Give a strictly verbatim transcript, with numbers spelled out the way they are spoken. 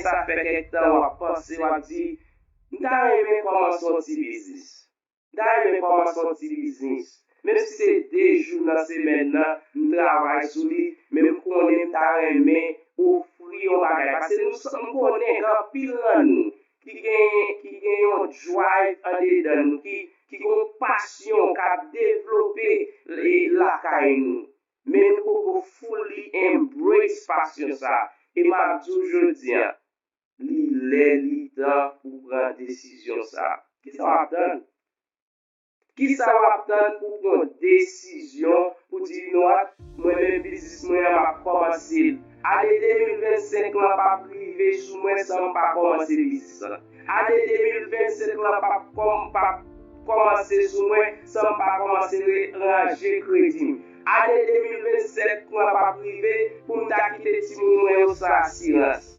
sa fè kèk tan w ap panse, w ap di, "M ta renmen kòmanse yon ti biznis. M ta renmen kòmanse yon ti biznis." Menm si se de jou nan semèn nan, m travay sou li, men m konnen m ta renmen ofri yon bagay. Paske nou, m konnen gen anpil nan nou ki gen, ki gen yon drive andedan nou, ki, ki gen yon pasyon k ap devlope e, lakay nou. Men nou poko fully embrace pasyon sa. E m ap di w jodi a, li lè, li tan pou w pran desizyon sa. Kisa w ap tann? Kisa w ap tann pou w pran desizyon pou di, "You know what? Mwen menm biznis mwen an, m ap kòmanse l." Ane de mil vennsenk lan p ap rive sou mwen san m pa kòmanse biznis lan. Ane de mil vennsenk lan p ap kòm, p ap kòmanse sou mwen san m pa kòmanse re-, ranje kredi m. Ane de mil vennsenk lan p ap rive pou m ta kite timoun mwen yo san asirans.